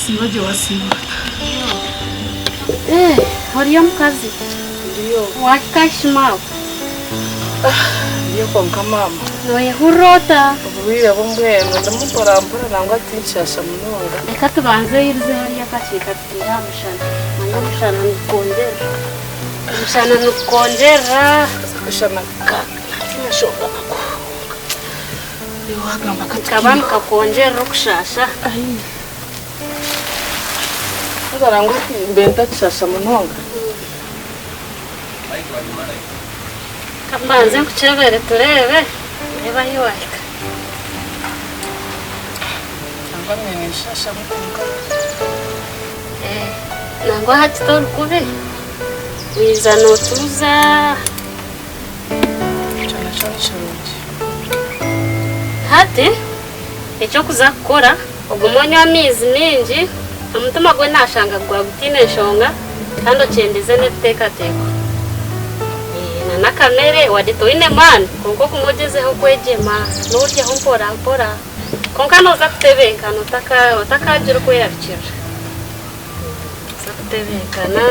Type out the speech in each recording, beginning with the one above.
Wasiiba gye wasiiba ota? Eh, oriyo omukazi? Ndiyo. Wahika aha ishima aho? Ndiyo kwonka maama. Noyehurira ota? Oburwaire bwo mbwenu ndimu mpora mpora nangwa tinkishasha munonga. Reka tubanze oyirize hariya akakiika tutiire aha mushana. Manya omushana nigukongyerera. Omushana nigukongyerera. Akashana ka nshonga nako. Nikaba nikakwongyerera okushaasha. Haza nangwa hati mbe ntakishasha munonga. Ka mbanze nkukyebere tureebe, ndeebe ahi waahika. Nangwa mbe ninshashamu kwonka. Nangwa hati tori kubi, waija nootuuza. Ekyo nakyo ni kirungi. Hati eky'okuza kukora, ogume onywe amaizi maingi, omutima gwe naashanga gwaba gutaine nshonga kandi okyendeeze n'ebiteekateeko. Na n'akamere wadde toine maani kwonka ogume ogyezeho kwegyema n'oryaho mpora mpora kwonka nooza kutebenkana otakaagira okwerarikirira. Nooza kutebenkana.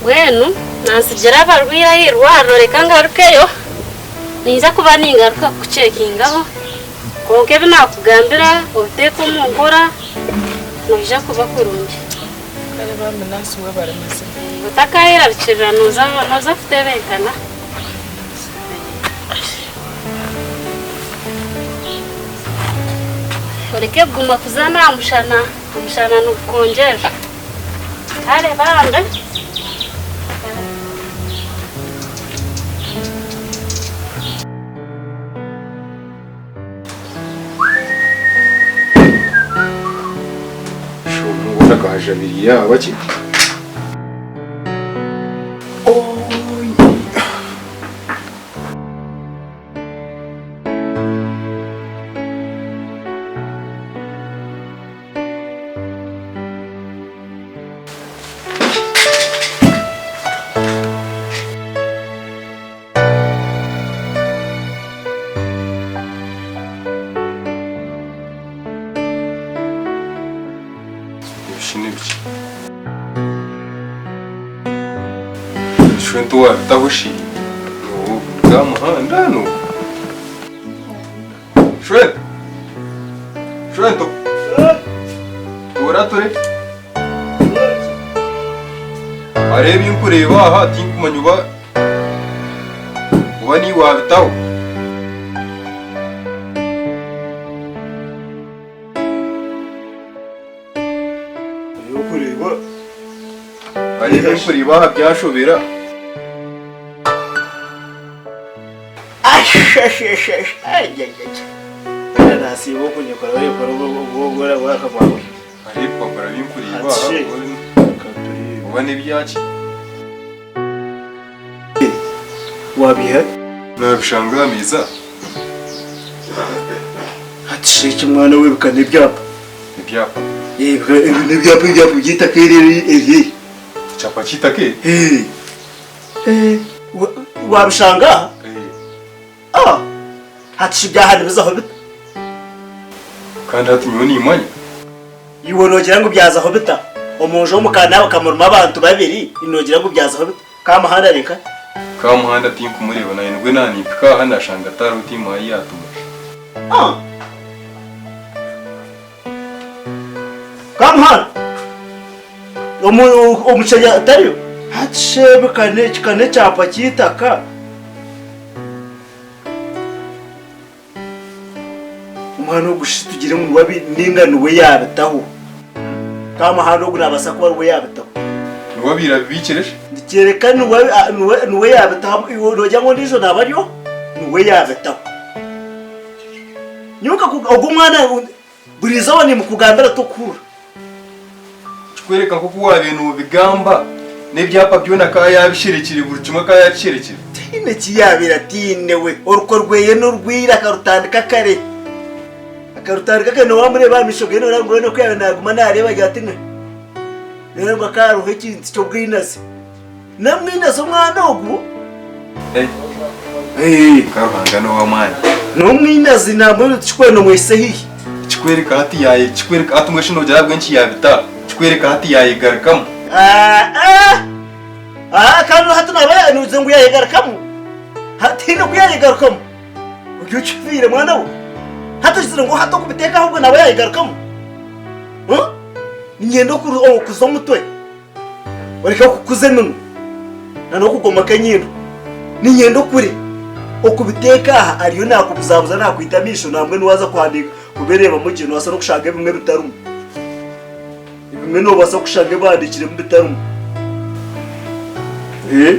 Mbwenu nantsigira abarwaire aha irwariro reka ngarukeyo, ninza kuba ningaruka kukucekingaho kwonka ebi nakugambira obiteeke omu nkora noija kuba kurungi. Kare bambi nurse webare mazima. Otakayerarikirira noza kutebenkana. Oreke kuguma kuzaana aha mushana, omushana nigukongyerera. Kare bambe. Shoma akahajabiriye aba ki? Ebi n'ebiki? Shwente wabitaho shi? Nobu muhanda no. Shwento! Shwento! Tuura ture. Hariho ebi nkureeba aha tinkumanya oba oba niiwe waabitaho. Hariho ebi nkureeba aha byanshobera. Hariho ebipapura binkureeba aha oba n'ebyaki? Wabiha? Nabishanga aha meeza. Hati shi eki mwana we bika n'ebyapa? Ebyapa? Ebi n'ebyapa ebyapa by'eitaka eri eri. Ekyapa ky'eitaka eri? Wabishanga aha? Ah! Hati shi byaha nibizaho bita? Kandi hati nyowe nimanya. Iwe noogira ngu byazaho bita? Omu nju omu ka nawe murimu abantu babiri, noogira ngu byazaho bita? Kamuhanda ari nkahi? Kamuhanda tinkumureeba naanye nibwo naanimpika aha naashanga atariho tiimuha ahi yaatuma. Ah! Kamuhanda! Omushaija atariyo? Hati shi ebi ka n'ekyapa ky'eitaka? Omwana ogu shi tugire ngu niwe abi ninga niwe yaabitaho? Kamuhanda ogu naabaasa kuba ariwe yaabitaho. Niwe abaire abibiikire shi? Nikyoreka niwe niwe niwe yaabitaho iwe noogira ngu ondiijo naaba ari oha? Niwe yaabitaho. Nyowe nkaku ogu omwana buri izooba nimukugambira tokuhurira. Kikworeka nk'oku waabaire noobigamba, n'ebyapa byona akaba yaabisherekire, buri kimwe akaba yaakisherekire. Tihaine eki yaabaire ataine we. Orukwe rweye n'orwira akarutandika kare. Akarutandika kare noowamureeba aha maisho ge nooreeba ngu hoona ku yaabaire naaguma naareeba agira ati nooreeba ngu hakaba hariho ekintu ky'obwinazi. N'omwinazi omwana ogu. Nka Ruhanga n'ow'amaani. N'omwinazi nambwenu tikikwenda omwehitse haihi. Nikikwereka hati yaye kikwereka hati mbwenu shi nogira ahabw'enki yabita kikwereka hati yayegarukamu. Ah ah ah kandi hati naba nugize ngu yayegarukamu hati haine oku yayegarukamu ori okifiire mwana we hati ogizire ngu hati okubiteeka ahobwe naba yayegarukamu huh? Niinyenda okuza omutwe oreke kukuza eminwa na n'okugomaka enyindo. Niinyenda okure okubiteeka aha ariyo naakubuzabuza naakwita amaisho nambwenu waaza kuhandiika kubireebamu gye noobaasa n'okushanga ebimwe bitarimu. Ebimwe noobaasa kushanga ebihandiikiremu bitarimu. Eh,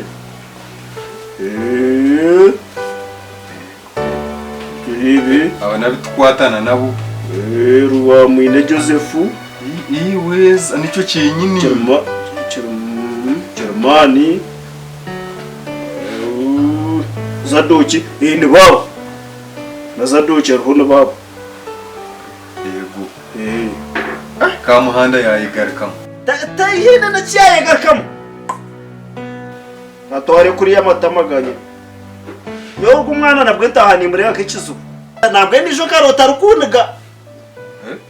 eh, Tureebe. Aba nabi tukwatana nabo. Eh, Rwamwine Joseph. Iwe nikyo kyenyini. Kirimani. Zadoki, eh, ni baabo. Na Zadoki ariho ni baabo. Yego. Eh. Kamuhanda yayegarukamu. Taihine na kyayegarukamu. Atware kuriya amatama ganye. Nyowe ogu omwana nabwe ntaaha nimureeba nk'ekizibu. Nabwe niijo nkaroota arikuniga.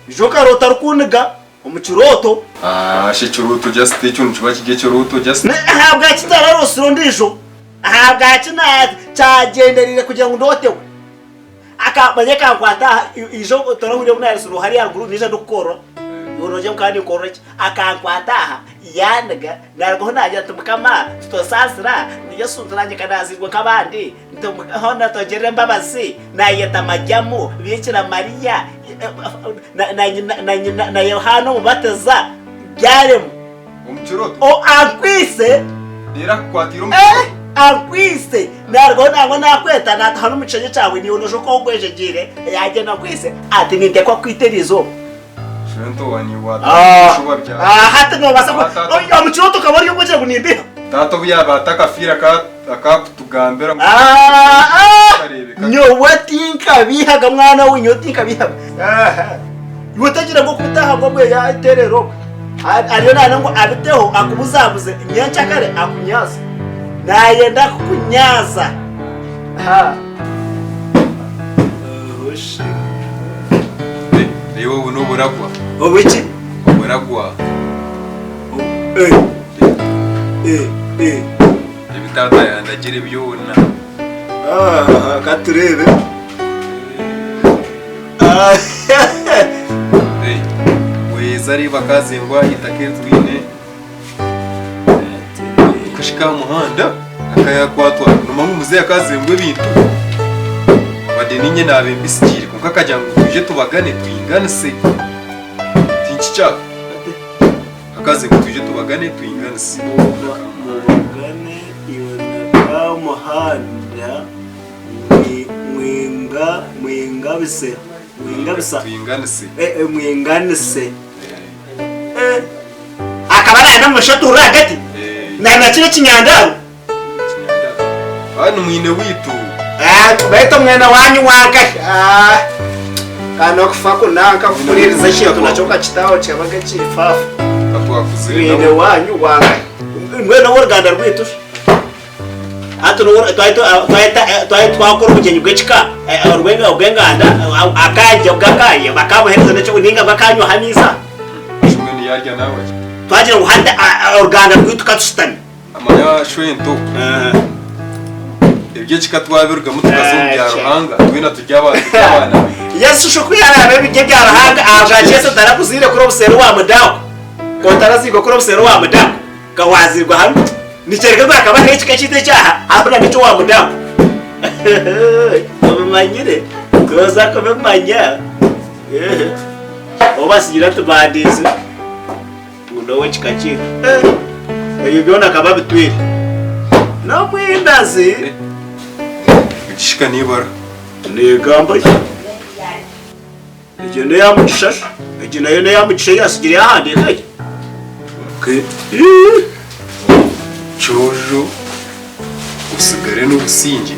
Ijo nkaroota arikuniga omu kirooto. Ah, shi ekirooto just ekyo nikiba kiri ekirooto just. Ahabwaki ntararoosire ondiijo? Ahabwaki naakyagyenderiire kugira ngu ndootewe? Akamanya kankwata aha ijo torahurira obu naaretsirwe hariya aharuguru naija ndikukorora iwe noogira ngu nkaba ninkorora ki? Akankwata aha yaaniga naarugaho naagira nti Mukama tutosaasira Yesu nti naanye ka naaziirwe nk'abandi nti hoona tongirira embabazi naayeta Mariamu Biikira Mariya na nyina na nyina na Yohaana Omubatiza byarema. Omu kirooto? O ankwitse. Reero akukwatiire omu kirooto? Ankwitse naarugaho nangwa naakweta naataha n'omu kishengye kyawe naiwe noija kuba ogwejegyeire yaagyenda ankwitse ati ninteekwa kukwita eriizooba. Shwento wa niiwe waatandika ebishuba byawe. Hati noobaasa ku omu kirooto okaba ori obwo ogira ngu nimbiha? Taata obu yaaba atakafiire akakutugambira ngu kareebeka. Nyowe tinkabihaga mwana we nyowe tinkabihaga. Iwe otagira ngu okubitaha ngu obwe yaterera obwe. Ariyo nayenda ngu abiteho akubuzabuze nyenkyakare akunyaze. Nayenda kukunyaza. Reeba obu n'oburagwa. Obuki? Oburagwa. Ebi taata yandagire byona. Ka tureebe. Weeza reeba akazingwa eitaka eri twine. Kushika aha muhanda akayakwatwa nomanya ngu muzeeyi akazingwa ebintu. Bade ninye naaba mbisigiire kwonka akagira ngu twije tubagane twinganise. Tinkikyaka. Akaze ngu twije tubagane twinganise. Mubagane iwe na Kamuhanda mwinga mwingabise mwingabisa Twinganise. Eh, eh, mwinganise Eh, akaba nayenda ngu noshusha otuurire ahagati Eh, na na kiro ekinyandaro Kinyandaro. Hanu mwine witu. Ah, baitu omwana wanyu wankahi Ah, kandi okufa kunanka kuhuriiriza ekintu nakyo okakitaho kyabaga ekifafa Katwakuzire mwine nabo. wanyu wankahi mbwenu ow'oruganda rwaitu shi Hati twaba twakora obugyenyi bw'ekika obw'enganda akarya bw'akarya bakamuheereza n'ekyo nainga bw'akanywaho amaizi aha. Twagira ngu hati oruganda rwaitu katushutame. Manya shwento eby'ekika twabirugamu tukaza omu bya Ruhanga twena turi abaana be. Yesu shi ku yaraabe ebiri ebya Ruhanga ahabwaki Yesu atarakuziire kuri obuseeri wa mudaku? Ku otaraziirwe kuri obuseeri wa mudaku? Ka waziirwe hamwe nikyoreka ngu hakaba hariho ekika kyaitu ekyaha hariho na n'ekyowa mudamu. Obimanyire tooza kubimanya ou basigira tubandiize ngu n'ow'ekika kyaitu. Ebyo byona akaba abitwire. N'omwindazi. Ekishika n'eibara. Neegamba ki? Egyo n'eya Mugisha shi? Egi nayo n'eya Mugisha ei yaasigire yaahandiika egi? Kyojo osigare n'obusingye.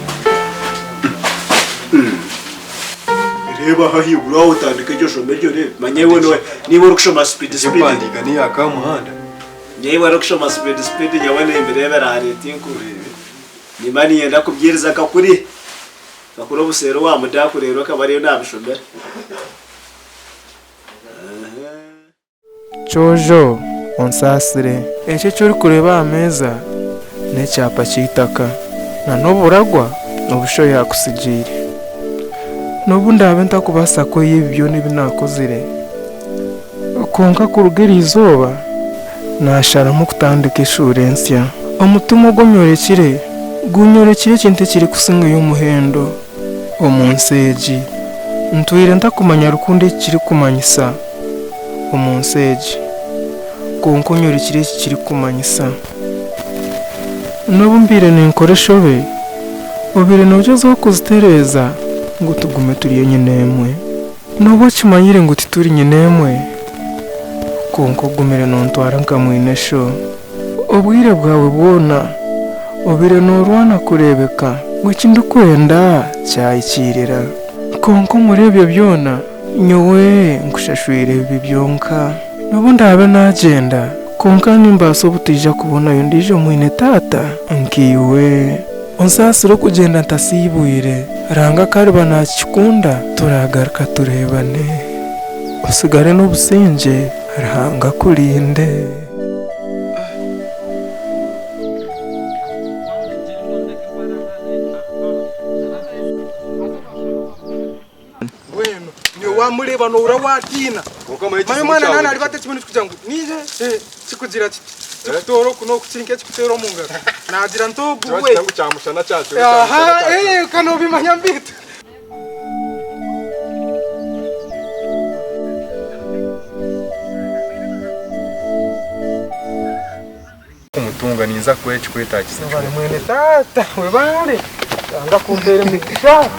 Reeba aha ahaiguru aho otandike egyo shoma egyo reeba. Manya iwe niwe niiwe orikushoma speed Egyo speed. mpandiika n'eya Kamuhanda. Niiwe orikushoma speed speed nyowe nimbireebera hare tinkureebe. Nimba niinyenda kubyiriza nka kuri. Kakura obuseeri owa mudaku reero akaba ariyo nabishomera. Kyojo onsaasire. Eki eki orikureeba aha meeza n'ekyapa ky'eitaka na n'oburagwa obu sho yaakutsigiire. N'obu ndaabe ntarikubaasa kweha ebi byona ebi naakozire, kwonka kuruga eri izooba naasharamu kutandika eshuura ensya. Omutima ogu onyorekire gunyorekire ekintu ekirikusingayo omuhendo omu nsi egi. Ntwire ntakumanya rukundo eki kirikumanyisa omu nsi egi, kwonka onyorekire eki kirikumanyisa. N'obu mbaire ninkora eshobe, obaire noogyezaho kuzitereeza ngu tugume turi enyina-emwe. N'obu okimanyire ngu tituri nyina-emwe, kwonka ogumire noontwara nka mwine-sho. Obwire bwawe bwona obaire noorwana kureebeka ngu eki ndikwenda kyahikiirira. Kwonka omuri ebyo byona, nyowe nkushashwire ebibi byonka. N'obu ndaabe naagyenda, kwonka nimbaasa obutaija kubonayo ondiijo mwine taata nkaiwe. Onsaasire okugyenda ntasiibwire. Ruhanga ku ariba naakikunda, turaagaruka tureebane. Otsigare n'obusingye, Ruhanga akurinde. Mbwenu nyowe wamureeba nohurira watiina. Manya omwana naaba nareeba ati ekibunu kikugira ngu niihe kikugira kiti kikutoora oku n'oku kiri nk'ekikuteera omu ngaro. Naagira nti ogu we. Aha ka nobimanya beitu. Kumutunga ninza kukuha ekikwetagisa Webare kyona. mwene taata webare Ruhanga akumpeere emigisha.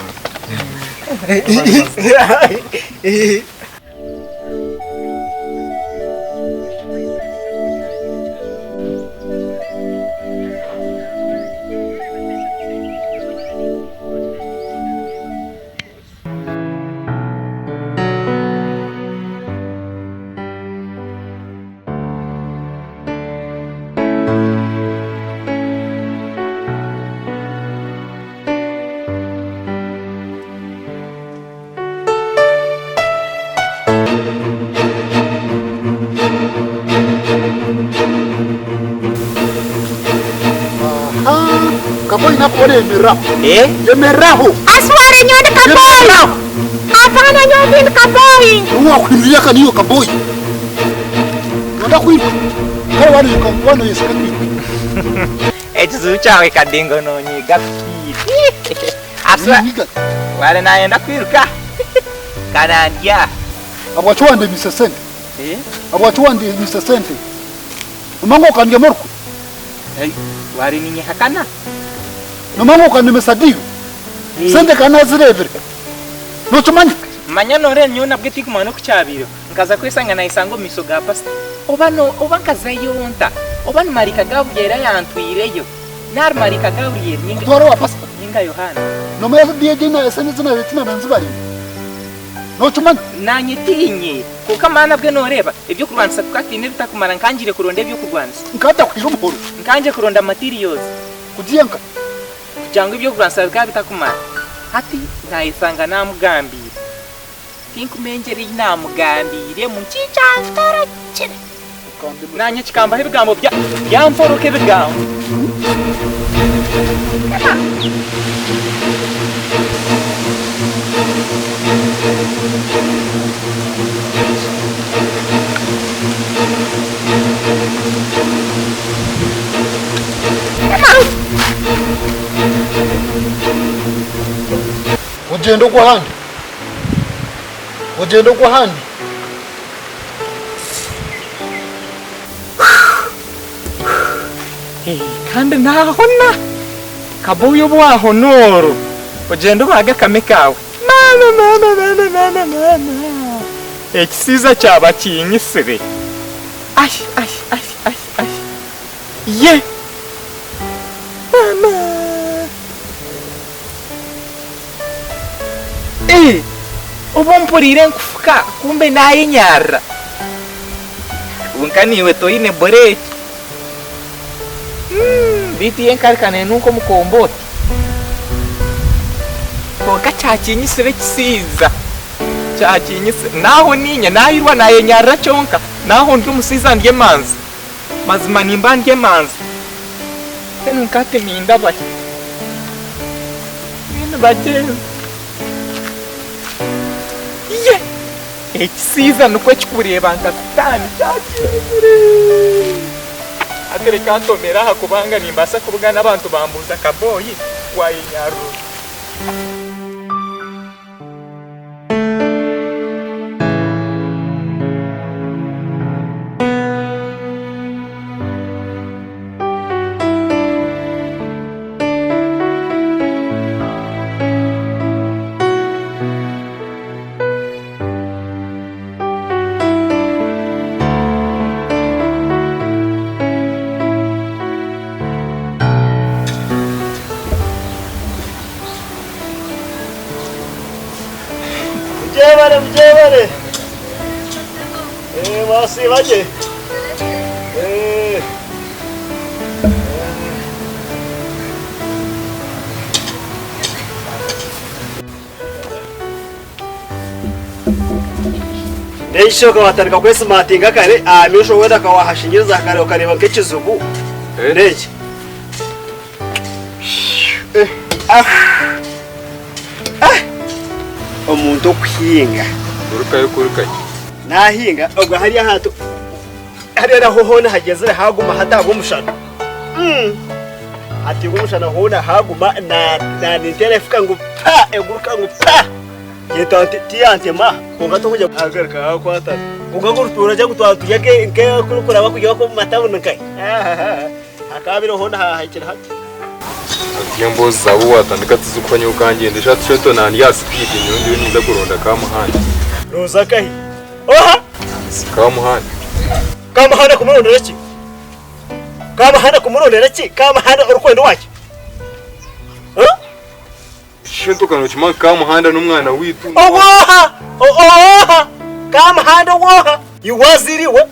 Kaboyi nakubona yemereraho. Yemereraho. Aswara nyowe ndi kaboyi. Hapana nyowe tindi kaboyi. Niwe wakwirira ka niyo kaboyi. Nonda kwiruka. Kare wanoyeka wanoyeseka kwiruka. Ekizibu kyawe kadingo nonyiga kukiira. Aswa Nyiga. ware nayenda kwiruka kanandya. Habwaki wandemise sente? Eh? Habwaki wandemise sente? Nomanya ngu okandyamu orukwe? Hey, ware ninyehakana. Nomanya ngu okandemesa diiru? Sente ka nazireebire. Nokimanya? Manya noreeba nyowe nabwe tinkumanya noku kyabaireho. Nkaza kwesanga nayesanga omu maisho ga pasita. Oba no oba nkazayo nta? Oba ni maraika Gabriel ayantwireyo? Nari maraika Gabriel ninga Kutwara owa pasita? ninga Yohaana? Nomanya diiru egi esente ezi nabiire tinabiire nzibariire? Nokimanya? Naanye tiinye. Kwonka maani abwe noreeba, eby'okurwanisa tukaba twine ebitakumara nkangiire kuronda eby'okurwanisa. Nkatakwire omuhoro. Nkangye kuronda materials. Kugiya nka? Kugira ngu eby'okurwanisa bikaba bitakumara. Hati nayesanga namugambiire. Tinkumengyera ei namugambiiremu nkikyantorokire. Naanye kikambaho ebigambo bya byamporoka ebigambo. Ogyende ogwe ahandi. Ogyende ogwe ahandi. Kandi naahona. Kaboyi obu waahona oru, ogyende obaage akame kaawe. Maama, maama, maama, maama, maama! Ekisiiza kyaba kiinyitsire. Ai, ai, ai, ai, ai! Ye! Maama! Ee, obu mpuriire nkufuka kumbe naayenyarira. Kwonka naiwe toine bureeki. Beitu yo enkarika neenunka omukombooti. Kwonka kyakinyitsire ekisiiza, kyakinyitsire. Naaho niinye naayirwa naayenyarira kyonka. Naaho ndi omushaija ndi emanzi. Mazima nimba ndi emanzi. Mbwenu nkahati nindaba hi? Mbwenu bagyenzi. Ye! Ekisiiza nikwo kikureeba nka sitaani kyakyenzire. Hati reka ntomere aha kubanga nimbaasa kubugana abantu bambuuza kaboyi wayenyarura. Mugyebare mugyebare eh, mwasiiba gye eh. N'ekishoka watandika kwesimatinga kare aha maisho wena akawahashinyiriza kare okareba nk'ekizibu n'eki Ah. Ah. Omuntu okuhinga Kurukayo kurukayo. Nahinga obwo hariya ahantu hariya naho hoona hagyezire haguma hataabwa omushana. Mm. Hatiibwa omushana hoona haguma na na ninteera efuka ngu pa eguruka ngu pa. Yeta nti tiyantema kwonka tokugira agaruka yakwata. Kwonka ngu orutuura gye ngu twaba turya nke nke kurikuraba kuri omu matawuni nkahi. Hakaabaire hoona hahikire hati. Hati emboozi zaawe waatandika tizikuhwa nyowe kangyende shaaha tusheto nandi aha sipiidi nyowe ndiyo ninza kuronda Kamuhanda. Nooza nkahi? Oha! Kamuhanda. Kamuhanda kumurondera ki? Kamuhanda kumurondera ki? Kamuhanda orikwenda owaki? Huh? Shintu kano kimanya Kamuhanda n'omwana waitu. Owoha! Owoha! Kamuhanda owoha? Iwe waziire iwe?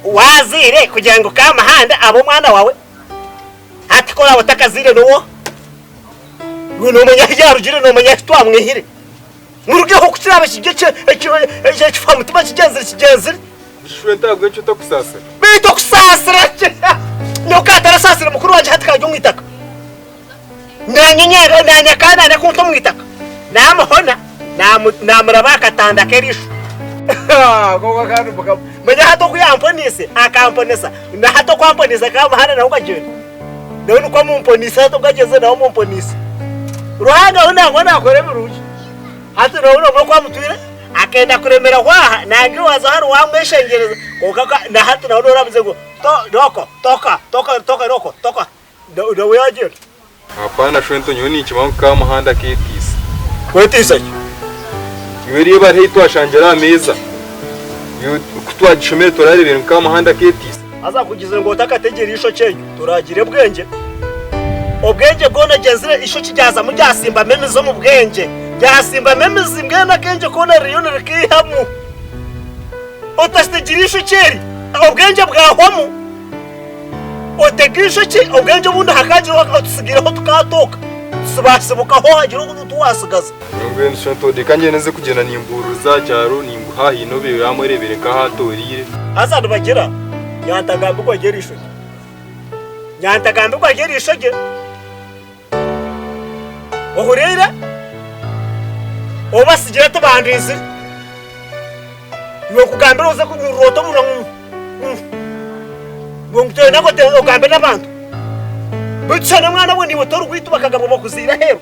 Waziire kugira ngu Kamuhanda abe omwana wawe? Hati ku oraabe otakaziire n'owoha? Iwe noomanya ahu yaarugire, noomanya ahu twamwihire. Murugeho ku kiraabe kiri ekifamutima kigyenzire kigyenzire. Ishwe ntabwo ekyo otakusaasira. Beitu okusaasira ki? Nyowe ka ntarasaasire mukuru wangye hati kari omu itaka. Naanye naanye ka naanye kunta omu itaka. Naamuhona, naamuraba aha katanda k'eriisho. Kwonka kandi Mukama, manya hati oku yamponiise, akamponesa, na hati oku amponiise akamuhana nawe okagyenda. Nawe nikwo amumponiise hati oku agyenzire nawe amumponiise. Ruhanga we nangwa naakora ebirungi. Hati nawe noomanya oku amutwire, akenda kuremeraho aha, nangye waaza hanu waamweshengyereza, kwonka na hati nawe nooramuze ngu to roko, toka, toka, toka roko, toka. Nawe yaagyenda. Hapana shwento nyowe ninkimanya ngu Kamuhanda akeetiisa. Kwetiisa ki? Iwe reeba hariho ei twashangire aha meeza. Iwe ku twagishomire turareebire ngu Kamuhanda akeetiisa. Haza kugizire ngu otakategire eishokye eryo, turagire bwengye. Obwengye bwona gyenzire eishokye ryazamu ryasimbamu emizi omu bwengye. Ryasimbamu emizi mbwenu akengye koona ririyo nirikaihamu. Otakitegire eishokye eri, obwengye bwahwamu. Otega eishokye, obwengye obundi hakagira otutsigireho tukatooka, tutsibatsibukaho hagira otu waatsigaza. Mbwenu shi reka ngyende nze kugyenda nimbuuririza aha kyaro ninguha haine obaire yaamureebire nk'ahu atooreire. Haza nibagira, Nyantagambirwa rye eriisho rye. Nyantagambirwa rye eriisho rye. Ohuriire? Obasigire tibandizire. Iwe nkugambire oze kunyurura ota omunwa ngu ngu ngu ngu ogambe n'abantu. Beitu shana mwana we niiwe tori gwaitu bakagabwa bakuzaire aheeru.